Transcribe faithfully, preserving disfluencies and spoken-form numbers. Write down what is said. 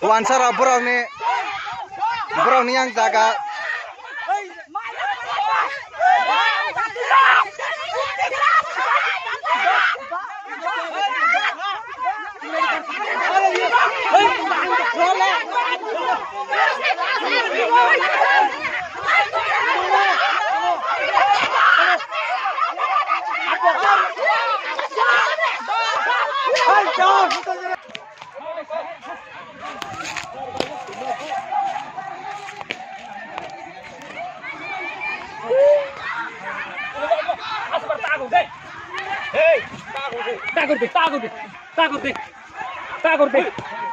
Wansara borokni, borokni yang jaga. Hey! Takur de, takur de, takur de, takur de.